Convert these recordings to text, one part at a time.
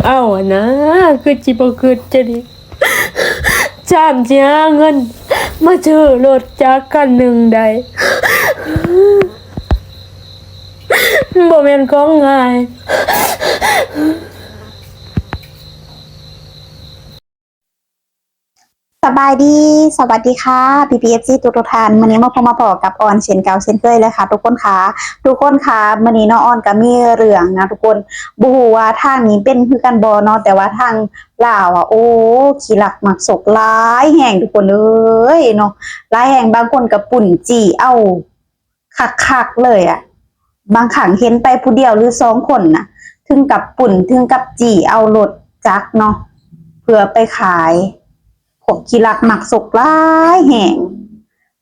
ເອົານະ ຄືຊິບໍ່ຄິດຈະດີ ຊ່ຳຊິຫາເງິນມາຊື້ລົດຈັກຄັນໜຶ່ງໄດ້ ບໍ່ແມ່ນຂອງງ່າຍ. ສະບາຍດີ ສະຫວັດດີຄ່ະ ພີ່ໆ ເອັຟຊີ ທຸກໆທ່ານ. ມື້ນີ້ມາພົບມາພໍ້ກັບອອນເຊັ່ນເກົ່າເຊັ່ນເຄີຍເລີຍຄ່ະທຸກຄົນຄ່ະ. ທຸກຄົນຄ່ະ ມື້ນີ້ເນາະ ອອນກໍມີເລື່ອງນະທຸກຄົນ ບໍ່ຮູ້ວ່າທາງນີ້ເປັນຄືກັນບໍ່ເນາະ ແຕ່ວ່າທາງລາວອະ ໂອ້ ຂີ້ລັກມັກສົກຫຼາຍແຮງທຸກຄົນເອີຍເນາະ ຫຼາຍແຮງ. ບາງຄົນກໍປຸ້ນຈີ້ເອົາ ຄັກໆເລີຍອະ ບາງຄັ້ງເຫັນໄປຜູ້ດຽວ ຫຼື ສອງຄົນນະ ເຖິງກັບປຸ້ນ ເຖິງກັບຈີ້ເອົາລົດຈັກເນາະ ເພື່ອໄປຂາຍ. ພວກຂີ້ລັກມັກສົກຫຼາຍແຮງ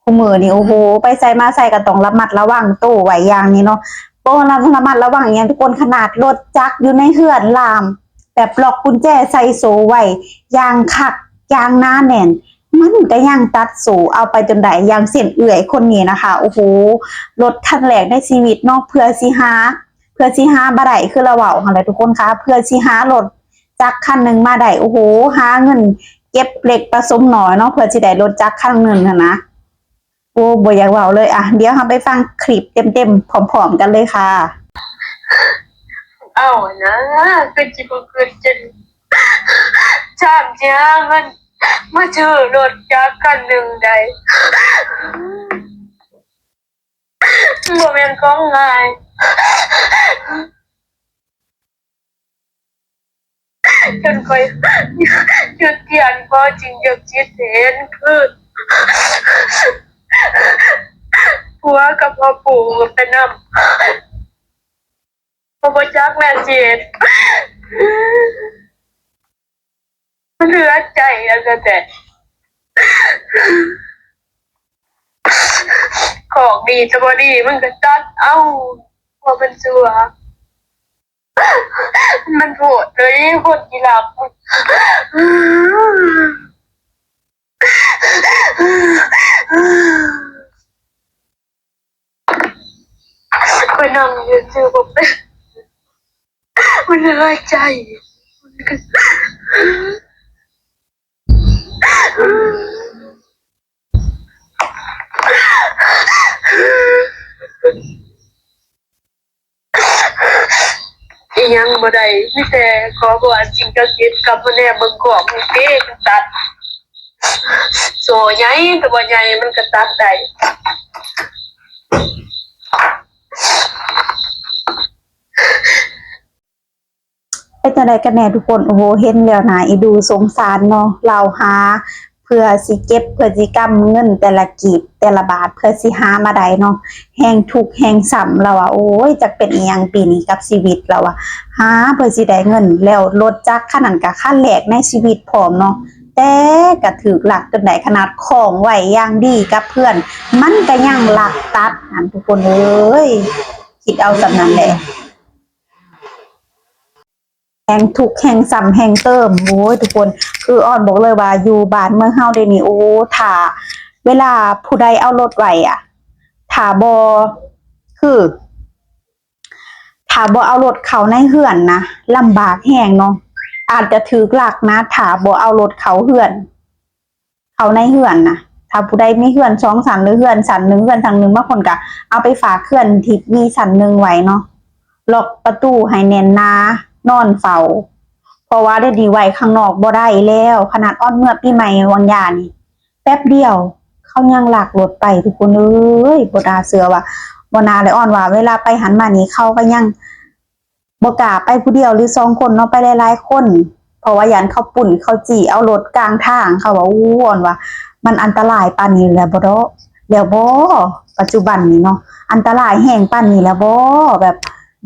ຄູ່ມື້ນີ້ ໂອ້ໂຫ ໄປໃສມາໃສກໍຕ້ອງລະມັດລະວັງໂຕໄວ້ຢ່າງນີ້ເນາະ. ບໍ່ລະ ລະມັດລະວັງອີ່ຫຍັງທຸກຄົນ ຂະໜາດລົດຈັກຢູ່ໃນເຮືອນລາມ ແບບລັອກກຸນແຈໃສ່ໂສ້ໄວ້ຢ່າງຄັກ ຢ່າງໜາແໜ້ນ ມັນກໍຍັງຕັດໂສ້ເອົາໄປຈົນໄດ້. ຢ່າງເຊັ່ນເອື້ອຍຄົນນີ້ນະຄະ ໂອ້ໂຫ ລົດຄັນແລກໃນຊີວິດເນາະ ເພື່ອຊິຫາ ເພື່ອຊິຫາມາໄດ້ ຄືລາວເວົ້າຫັ້ນແຫຼະທຸກຄົນຄ່ະ ເພື່ອຊິຫາລົດຈັກຄັນໜຶ່ງມາໄດ້ ໂອ້ໂຫ ຫາເງິນເກັບເລັກປະສົມໜ້ອຍເນາະ ເພື່ອຊິໄດ້ລົດຈັກຄັນໜຶ່ງຫັ້ນນະ. ໂອ້ ບໍ່ຢາກເວົ້າເລີຍ. ອ່ະ ດຽວເຮົາໄປຟັງຄລິບເຕັມໆພ້ອມໆກັນເລີຍຄ່ະ. ເອົານະ ຄືຊິບໍ່ຄິດຈະດີ ຊ່ຳຊິຫາເງິນມາຊື້ລົດຈັກຄັນໜຶ່ງໄດ້ ບໍ່ແມ່ນຂອງງ່າຍ. ຈົນຂ້ອຍຢຸດກຽນ ພໍຈຶ່ງຢາກຊິເຫັນຄືນຜົວກັບພໍ່ປູ່ໄປນຳ ກໍບໍ່ຈັກແມ່ນຊິເຮັດ ມັນເຫຼືອໃຈອັນນັ້ນແຫຼະ ຂອງດີແຕ່ບໍ່ດີມັນກໍຕັດເອົາ ວ່າມັນຊົ່ວ. ມັນໂຫດເລີຍ ຄົນທີ່ລັກ ຂ້ອຍນັ່ງຢູ່ຊື່ບໍ່ເປັນ ມັນເຫຼືອໃຈ ມັນກໍ ອີ່ຫຍັງບໍ່ໄດ້ ມີແຕ່ຂໍບອກ ອັນສິ່ງສັກສິດກັບມາແນມເບິ່ງຂອງນີ້ເດ້ ມັນຕັດ ໂສ້ໃຫຍ່ກໍບໍ່ໃຫຍ່ ມັນກໍຕັດໄດ້. ເປັນຈັ່ງໃດກັນແດ່ທຸກຄົນ? ໂອ້ໂຫ ເຫັນແລ້ວໜ້າເອັນດູສົງສານເນາະ ລາວຫາເພື່ອຊິເກັບ ເພື່ອຊິກຳເງິນແຕ່ລະກີບແຕ່ລະບາດ ເພື່ອຊິຫາມາໄດ້ເນາະ ແຮ່ງທຸກແຮ່ງຊ້ຳ ລາວວ່າ ໂອ້ຍ ຈັກເປັນອີ່ຫຍັງປີນີ້ກັບຊີວິດ ລາວວ່າ ຫາເພື່ອຊິໄດ້ເງິນ ແລ້ວລົດຈັກຄັນນັ້ນກະຄັນແລກໃນຊີວິດພ້ອມເນາະ ແຕ່ກະຖືກລັກຈົນໄດ້ ຂະໜາດຂອງໄວ້ຢ່າງດີກັບເພື່ອນ ມັນກະຍັງລັກຕັດຫັ້ນ ທຸກຄົນເອີຍ ຄິດເອົາສ່ຳນັ້ນແຫຼະ. ແຮ່ງທຸກແຮ່ງຊ້ຳແຮ່ງເຕີມ ໂອ້ຍ ທຸກຄົນ ຄືອອນບອກເລີຍວ່າຢູ່ບ້ານເມືອງເຮົາເດນີ້ ໂອ້ ຖ້າເວລາຜູ້ໃດເອົາລົດໄວ້ອະ ຖ້າບໍ່ ຄື ຖ້າບໍ່ເອົາລົດເຂົ້າໃນເຮືອນນະ ລຳບາກແຮງເນາະ ອາດຈະຖືກລັກນະ ຖ້າບໍ່ເອົາລົດເຂົ້າເຮືອນ ເຂົ້າໃນເຮືອນນະ ຖ້າຜູ້ໃດມີເຮືອນສອງຊັ້ນ ຫຼື ເຮືອນຊັ້ນໜຶ່ງ ເຮືອນຊັ້ນໜຶ່ງ ບາງຄົນກະເອົາໄປຝາກເຮືອນທີ່ມີຊັ້ນໜຶ່ງໄວ້ເນາະ ລັອກປະຕູໃຫ້ແໜ້ນໜາ ນອນເຝົ້າ ເພາະວ່າດຽວນີ້ໄວ້ຂ້າງນອກບໍ່ໄດ້ແລ້ວ ຂະໜາດອອນເມືອປີໃໝ່ຫວ່າງຢານີ້ ແປັບດຽວເຂົາຍັງລັກລົດໄປ ທຸກຄົນເອີຍ ບໍ່ໜ້າເຊື່ອວ່າ ບໍ່ໜ້າເລີຍ ອອນວ່າເວລາໄປຫັ້ນມານີ້ ເຂົາກໍຍັງ ບໍ່ກ້າໄປຜູ້ດຽວ ຫຼື ສອງຄົນເນາະ ໄປຫຼາຍໆຄົນ ເພາະວ່າຢ້ານເຂົາປຸ້ນເຂົາຈີ້ເອົາລົດກາງທາງ ເຂົາວ່າ ໂອ້ ອອນວ່າມັນອັນຕະລາຍປານນີ້ແລ້ວບໍ່ເນາະ ແລ້ວບໍ່ ປັດຈຸບັນນີ້ເນາະ ອັນຕະລາຍແຮງປານນີ້ແລ້ວບໍ່ ແບບ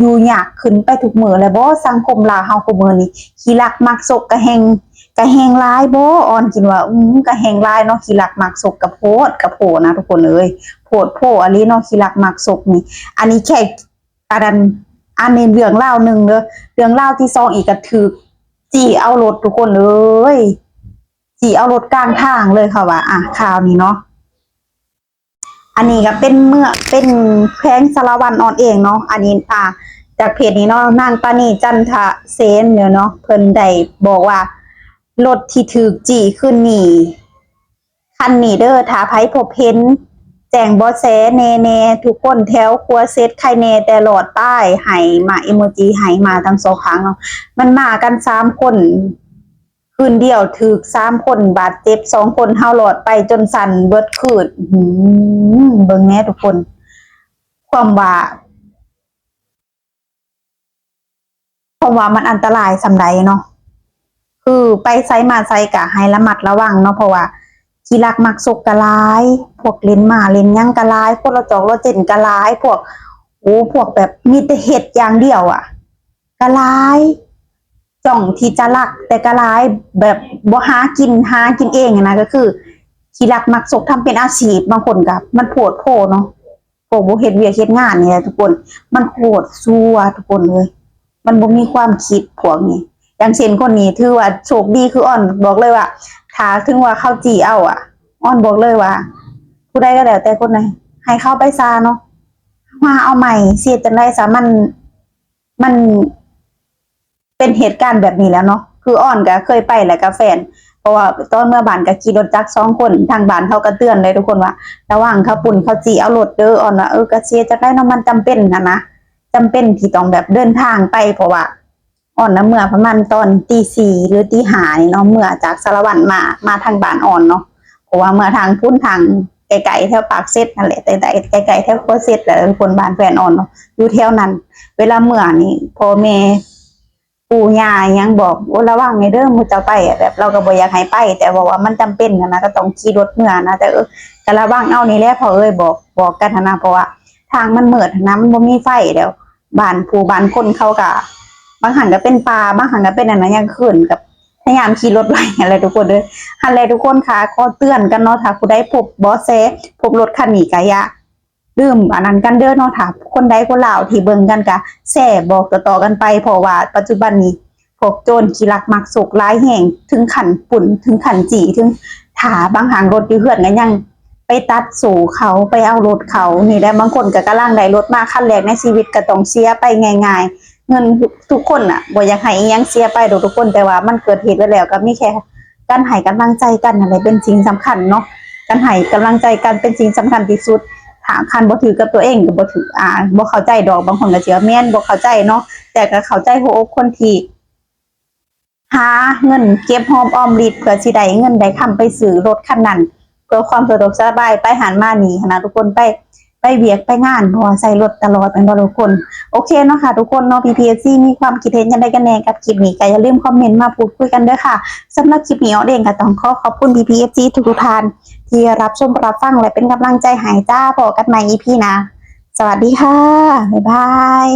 ຢູ່ຍາກຂຶ້ນໄປທຸກມື້ແລ້ວບໍ່ ສັງຄົມລາວເຮົາຄູ່ມື້ນີ້ ຂີ້ລັກມັກສົກກະແຮງ ກະແຮງຫຼາຍບໍ່ ອອນຄິດວ່າ ອືມ ກະແຮງຫຼາຍເນາະ ຂີ້ລັກມັກສົກກະໂພດກະໂພນະ ທຸກຄົນເອີຍ ໂພດໂພອີ່ຫຼີເນາະ ຂີ້ລັກມັກສົກນີ້ ອັນນີ້ແຄ່ ອັນນັ້ນ ອັນນີ້ເລື່ອງລາວໜຶ່ງເດີ ເລື່ອງລາວທີສອງອີກກໍຖືກຈີ້ເອົາລົດ ທຸກຄົນເອີຍ ຈີ້ເອົາລົດກາງທາງເລີຍ ເຂົາວ່າ ອ່າ ຂ່າວນີ້ເນາະ ອັນນີ້ກໍເປັນເມືອງ ເປັນແຂວງສາລະວັນອອນເອງເນາະ ອັນນີ້ ອ່າ ຈາກເພຈນີ້ເນາະ ນາງປານີ ຈັນທະເສນເນາະ ເພິ່ນໄດ້ບອກວ່າ ລົດທີ່ຖືກຈີ້ຄືນນີ້ ຄັນນີ້ເດີ ຖ້າໃຜພົບເຫັນ ແຈ້ງເບາະແສແນ່ໆ ທຸກຄົນແຖວຄົວເສັດ ໃຄແນ່ແຕ່ລອດຕາຍ ໃຫ້ມາ ອີໂມຈິໃຫ້ມາທັງສອງຂ້າງເນາະ ມັນມາກັນສາມຄົນ ຄືນດຽວຖືກສາມຄົນບາດເຈັບສອງຄົນ ເຮົາລອດໄປຈົນສັ່ນເບິດຄືນ. ອືມ ເບິ່ງແນ່ທຸກຄົນ ຄວາມວ່າ ເພາະວ່າມັນອັນຕະລາຍສ່ຳໃດເນາະ ຄືໄປໃສມາໃສກະໃຫ້ລະມັດລະວັງເນາະ ເພາະວ່າຂີ້ລັກມັກສົກກະຫຼາຍ ພວກເຫຼັ້ນມ້າເຫຼັ້ນຫຍັງກະຫຼາຍ ຄົນລະຈອກລະເຈັນກະຫຼາຍ ພວກ ໂອ້ ພວກແບບມີແຕ່ເຮັດຢ່າງດຽວອະ ກະຫຼາຍ ຈ້ອງທີ່ຈະລັກແຕ່ກະຫຼາຍ ແບບບໍ່ຫາກິນ ຫາກິນເອງຫັ້ນນະ ກະຄືຂີ້ລັກມັກສົກ ທຳເປັນອາຊີບ ບາງຄົນກະ ມັນໂພດໂພເນາະ ພວກບໍ່ເຮັດວຽກເຮັດງານນີ້ແຫຼະທຸກຄົນ ມັນໂຄດຊົ່ວທຸກຄົນເອີຍ ມັນບໍ່ມີຄວາມຄິດພວກນີ້. ຢ່າງເຊັ່ນຄົນນີ້ຖືວ່າໂຊກດີ ຄືອອນບອກເລີຍວ່າ ຖ້າເຖິງວ່າເຂົາຈີ້ເອົາອະ ອອນບອກເລີຍວ່າ ຜູ້ໃດກະແລ້ວແຕ່ຄົນໃດ ໃຫ້ເຂົາໄປຊະເນາະ ມາເອົາໃໝ່ ຊິເຮັດຈັ່ງໃດຊະ ມັນ ມັນ ເປັນເຫດການແບບນີ້ແຫຼະເນາະ ຄືອອນກະເຄີຍໄປແຫຼະກັບແຟນ ເພາະວ່າຕອນເມືອບ້ານກະຂີ່ລົດຈັກສອງຄົນ ທາງບ້ານເຂົາກະເຕືອນເດ້ທຸກຄົນວ່າ ລະວັງເຂົາປຸ້ນເຂົາຈີ້ເອົາລົດເດີ ອອນວ່າ ເອີ ກະເສຍຈັກໄດເນາະ ມັນຈຳເປັນຫັ້ນນະ ຈຳເປັນທີ່ຕ້ອງແບບເດີນທາງໄປ ເພາະວ່າອອນນະເມືອປະມານຕອນຕີສີ່ ຫຼື ຕີຫ້ານີ້ເນາະ ເມືອຈາກສາລະວັນມາ ມາທາງບ້ານອອນເນາະ ເພາະວ່າເມືອທາງພຸ້ນ ທາງໃກ້ໆແຖວປາກເຊັດຫັ້ນແຫຼະ ໃກ້ໆແຖວຂົວເຊັດແຫຼະທຸກຄົນ ບ້ານແຟນອອນເນາະ ຢູ່ແຖວນັ້ນ ເວລາເມືອນີ້ ພໍ່ແມ່ ປູ່ຍ່າຫຍັງບອກ ໂອ້ ລະວັງແດ່ເດີ ໝູ່ເຈົ້າໄປ ແບບລາວກະບໍ່ຢາກໃຫ້ໄປ ແຕ່ເວົ້າວ່າມັນຈຳເປັນຫັ້ນນະ ກະຕ້ອງຂີ່ລົດເມືອຫັ້ນນະ ແຕ່ ເອີ ກະລະວັງເອົານີ້ແຫຼະ ເພາະເອີຍ ບອກ ບອກກັນຫັ້ນນະ ເພາະວ່າທາງມັນມືດຫັ້ນນະ ມັນບໍ່ມີໄຟ ແລ້ວບ້ານຜູ້ບ້ານຄົນເຂົາກະ ບາງຄັ້ງກະເປັນປ່າ ບາງຄັ້ງກະເປັນອັນນັ້ນ ກາງຄືນກະພະຍາຍາມຂີ່ລົດໄວຫັ້ນແຫຼະທຸກຄົນເອີຍ ຫັ້ນແຫຼະທຸກຄົນ ຂໍເຕືອນກັນເນາະ ຖ້າຜູ້ໃດພົບເບາະແສ ພົບລົດຄັນນີ້ກະຢ່າ ລືມອັນນັ້ນກັນເດີເນາະ ຖ້າຄົນໃດຄົນລາວທີ່ເບິ່ງກັນກະແຊບອກຕໍ່ໆກັນໄປ ເພາະວ່າປັດຈຸບັນນີ້ພວກໂຈນຂີ້ລັກມັກສົກຫຼາຍແຮງ ເຖິງຂັ້ນປຸ້ນ ເຖິງຂັ້ນຈີ້ ເຖິງຖ້າບາງຄັ້ງລົດຢູ່ເຮືອນກະຍັງໄປຕັດໂສ້ເຂົາ ໄປເອົາລົດເຂົານີ້ແຫຼະ ບາງຄົນກະກຳລັງໄດ້ລົດມາຄັນແລກໃນຊີວິດ ກະຕ້ອງເສຍໄປງ່າຍໆ ເງິນທຸກຄົນນະ ບໍ່ຢາກໃຫ້ອີ່ຫຍັງເສຍໄປດອກທຸກຄົນ ແຕ່ວ່າມັນເກີດເຫດໄວ້ແລ້ວ ກະມີແຄ່ ການໃຫ້ກຳລັງໃຈກັນຫັ້ນແຫຼະເປັນສິ່ງສຳຄັນເນາະ ການໃຫ້ກຳລັງໃຈກັນເປັນສິ່ງສຳຄັນທີ່ສຸດ ຖ້າຄັນບໍ່ຖືກກັບຕົວເອງກະບໍ່ຖືກ ອາ ບໍ່ເຂົ້າໃຈດອກ ບາງຄົນກະຊິວ່າແມ່ນບໍ່ເຂົ້າໃຈເນາະ ແຕ່ກະເຂົ້າໃຈຫົວອົກຄົນທີ່ຫາເງິນເກັບຫອມອອມລິບ ເພື່ອຊິໄດ້ເງິນໄດ້ຄຳໄປຊື້ລົດຄັນນັ້ນ ເພື່ອຄວາມສະດວກສະບາຍ ໄປຫັ້ນມານີ້ຫັ້ນນະທຸກຄົນ ໄປ ໄປວຽກໄປງານ ເພາະວ່າໃຊ້ລົດຕະຫຼອດແມ່ນບໍ່ທຸກຄົນ? ໂອເຄເນາະຄ່ະທຸກຄົນເນາະ ພີ່ໆເອັຟຊີ ມີຄວາມຄິດເຫັນຈັ່ງໃດກັນແນ່ກັບຄລິບນີ້ ກະຢ່າລືມຄອມເມັນມາພູດຄຸຍກັນເດີຄ່ະ. ສຳລັບຄລິບນີ້ ອອນເອງກະຕ້ອງຂໍຂອບຄຸນພີ່ໆເອັຟຊີທຸກໆທ່ານທີ່ຮັບຊົມຮັບຟັງ ແລະ ເປັນກຳລັງໃຈໃຫ້ຈ້າ. ພໍ້ກັນໃໝ່ອີພີໜ້າ. ສະຫວັດດີຄ່ະ. ບາຍບາຍ.